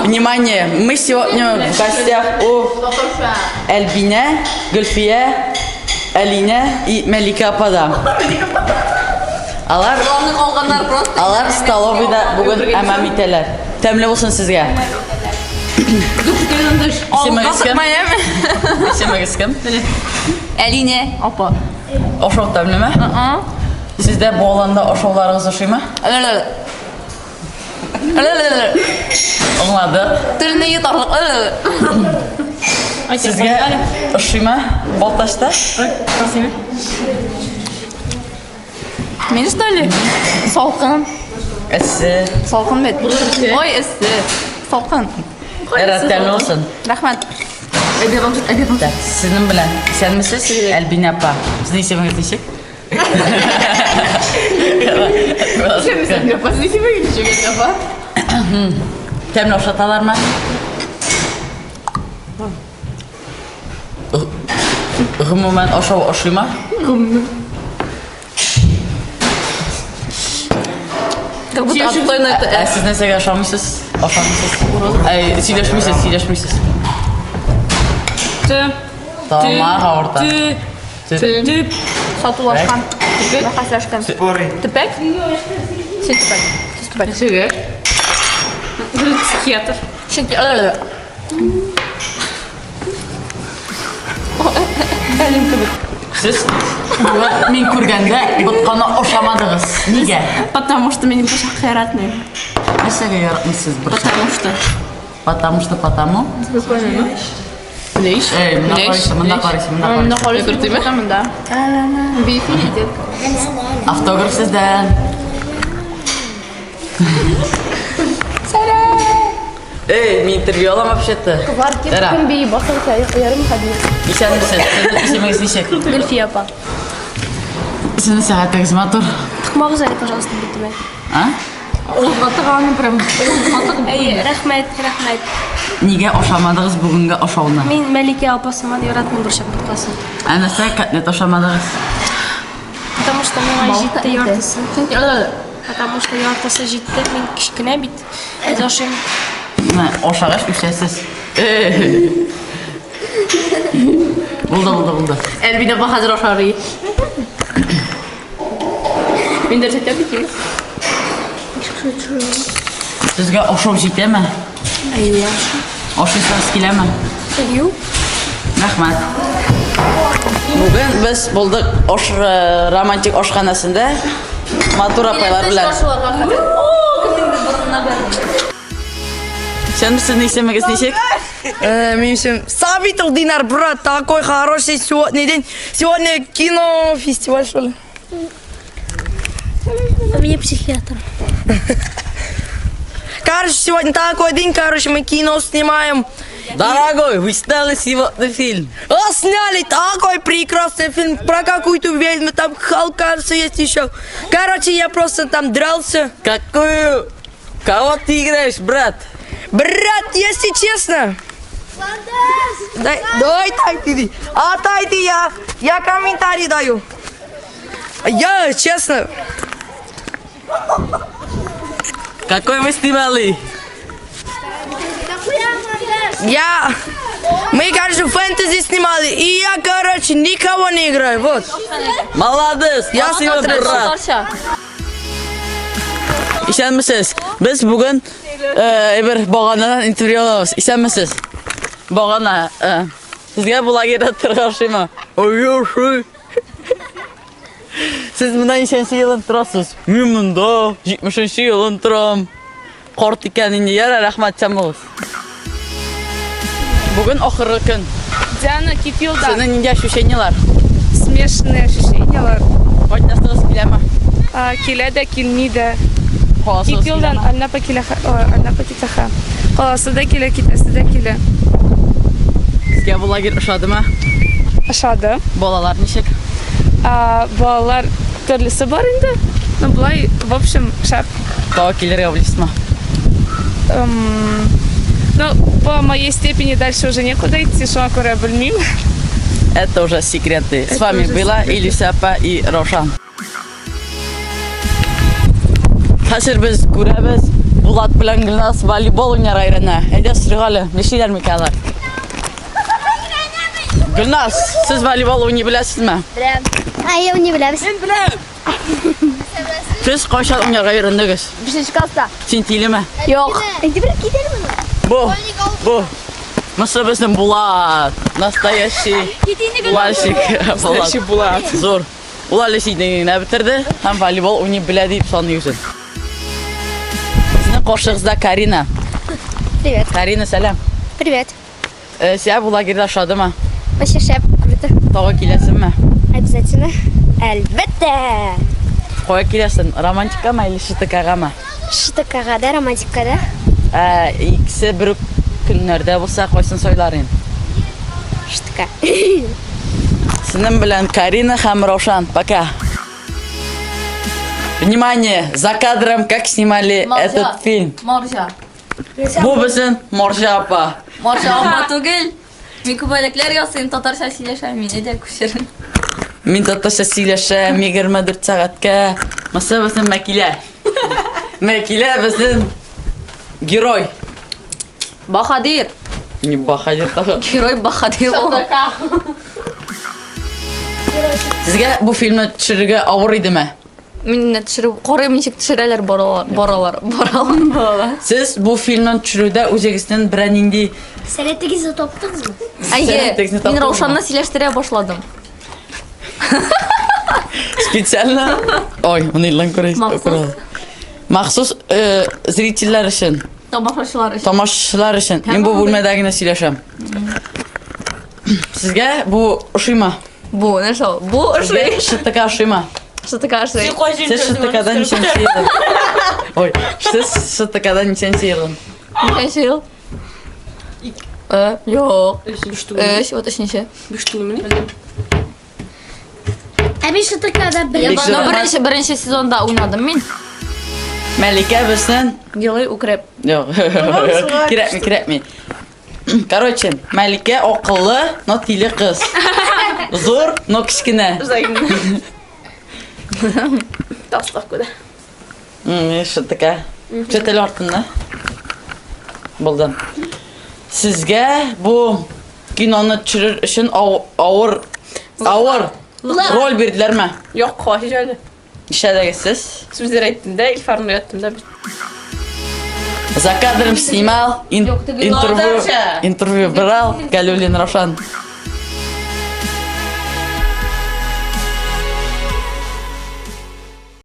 Внимание, мы сегодня в гостях у Әлбинә, Гөлфия, Әлинә и Мәликә апада. Алар калганнар просто. Алар столовыйда бүген әмам итәләр. Тәмле булсын сезгә. Исемегез кем? Исемегез кем? Әлинә апа. Ашау тәмлеме? Сездә бу аланда ашауларыгыз ошыймы? Аңладык. Телне йотарлык. Сезгә ошыймы Балтачта? Мин что ли? Салкын. Эссе. Салкын бит. Ой, эссе. Салкын. Рәт тәмле булсын. Рәхмәт. Так, сезнең белән исәнмесез, Әлбинә апа. Сезнең исемегез ничек? Тәмле ашаталармы? Гомумән ашау ошыймы? Как будто отстойно это. Ә сез нәрсәгә ашамыйсыз? Ашамыйсыз. Әй, сөйләшмисез, сөйләшмисез. Тамак авырта. Төп. Сатулашкан. Бәхәсләшкән. Төпәк? Син төпәк. Сез төпәк. Нәрсәгә? Психиатр. Чөнки Сез бүген мин күргәндә ботканы ашамадыгыз. Нигә? Потому что мин борчак яратмыйм. Нәрсәгә яратмыйсыз борчак? Потому что. Потому что потому. Лейш. Эй, монда карыйсың, монда карыйсың, монда Монда карыйсың. карыйсың, монда. Бифи детка. Автограф сездән. Эй, мин интервью алам вообще-то. Тара, Кем бии башын ярым хәбир. исәнмесез. Сезнең исемегез ничек? Гөлфия апа. Сезнең сәгатегез матур. Тыкмагыз әле, пожалуйста, битемә. А? Узга тыганы прям. Әйе, рәхмәт, рәхмәт. Нигә ашамадыгыз бүгенге ашауны? Мин Мәликә апа сыман яратмыйм борчак боткасын. Ә нәрсәгә котлет ашамадыгыз? Потому что миңа җитте яртысы. Потому что яртысы җитте, мин кечкенә бит. Әз ашыйм. Менә ашагач үсәсез. Булды, булды, булды. Әлбинә апа хәзер ашар. Мин дә әйтәм бит. Сезгә ашау җитәме? Әйе. Ашыйсыгыз киләме? Юк. Рәхмәт. Бүген без булдык ош э, романтик ашханәсендә матур апайлар белән. Сен сезнең исемегез ничек? Минем исемем Сабитов Динар, брат, такой хороший сегодня день. Сегодня кино, фестиваль, что ли? Мне психиатр. Короче, сегодня такой день, короче, мы кино снимаем. Дорогой, вы сняли сегодня фильм. А сняли такой прекрасный фильм про какую-то ведьму, там Халк, кажется, есть еще. Короче, я просто там дрался. Какую? Кого ты играешь, брат? Брат, если честно. Дай, дай, дай ты. А дай ты я, я комментарий даю. Я, честно, Какой вы снимали? я... Мы, короче, фэнтези снимали, и я, короче, никого не играю, вот. Молодец, Я спасибо, смотрю. брат. Исәнмесез. Без бүген э, бер баганадан интервью алабыз. Исәнмесез. Багана, э, сезгә бу лагерьда торырга ошыймы? Ой, ошый. Сез монда ничәнче елын торасыз? Мин монда 70 елын торам. Карт икән инде. Ярар, рәхмәт, сән булыгыз. Бүген ахыргы көн. Диана, кит юлдан. Сезнең нинди ощущениелар? Смешанные ощущениялар. Кайтасыгыз киләме? А, Килә дә, килми дә. Каласыгыз Кит юлдан, киләме? әллә па килә, әллә па китә. Каласы да килә, китәсе дә килә. Сезгә бу лагерь ошадымы? Ошады. Балалар ничек? А, балалар төрлесе бар инде. Ну, болай, в общем, шәп. Тагы килергә уйлыйсызмы? Эм, Ну, по моей степени дальше уже некуда идти, шуңа күрә белмим. Это уже секреты. С вами уже была Илюся апа и Рошан. Хәзер без күрәбез. Булат белән Гөлназ волейбол уйнарга өйрәнә. Әйдә сорыйк әле, нишлиләр микән алар? Гөлназ, сез волейбол уйный беләсезме? Беләм. Әйе, уйный беләбез. Мин беләм. Сез кайчан уйнарга өйрәндегез? Бишенче класста. Син тилеме? Юк. Инде бер китәрмен. Бу, бу. Монысы безнең Булат. Настоящий мальчик. Настоящий Булат. Зур. Ул әле сиднең генә бетерде һәм волейбол уйный белә дип саный үзен. Сезнең каршыгызда Карина. Привет. Карина, сәлам. Привет. Э, Сиңа бу лагерьда ошадымы? Вообще шәп, круто. Тагы киләсеңме? Обязательно. Әлбәттә. Кая киләсең? Романтикамы или ШТКгамы? ШТКга да, романтикка да. Ә, икесе бер үк көннәрдә булса, кайсын сайлар идең? ШТК. Синең белән Карина һәм Раушан. Пока. Внимание! За кадром, как снимали этот фильм. Маржа. Бу безнең Маржа апа. Маржа апа түгел. Мин күбәләкләр ясыйм, татарча сөйләшәм мин. Әйдә күчер. Мин татарча сөйләшәм 24 сәгатькә. Монысы безнең Мәкилә. Мәкилә безнең герой. Баһадир. Не баһадир тагы. Герой баһадир ул. Сезгә бу фильмны төшерергә авыр идеме? Мин менә төшереп карыйм, ничек төшерәләр баралар, баралар, баралар, баралар. Сез бу фильмны төшерүдә үзегезнең берәр нинди Сәләтегезне таптыгызмы? Әйе, Сәләтегезне мин таптыгызмы? Раушанны сөйләштерә башладым. специально... Ой, моны елан күрә. Махсус. Махсус э, зрительләр өчен, Тамашачылар өчен. тамашачылар өчен. Мин бу бүлмәдә генә сөйләшәм. Сезгә бу ошыймы? Бу, нәрсә ул? Бу ошый. ШТК ошыймы? ШТК ошый. Сез ШТКда ничәнче елын? Ой, сез ШТКда ничәнче елын? Ничәнче ел? Э, юк. Өч, вот өченче. Ә мин ШТКда бер. Бик Но беренче, беренче сезонда уйнадым мин. Мәликә безнең Герой укреп. Юк. Кирәкми, кирәкми. Короче, Мәликә акыллы, но тиле кыз. Зур, но кечкенә. Таслак күрә. ШТК. Чәтел артында. Булды. Сезгә бу киноны төшерер өчен авыр авыр роль бирделәрме? Юк, кайсы әле. Нишләдегез сез? Сүзләр әйттем дә, Илфарны өйрәттем дә. За кадром снимал, интервью, интервью брал Галюлин Равшан.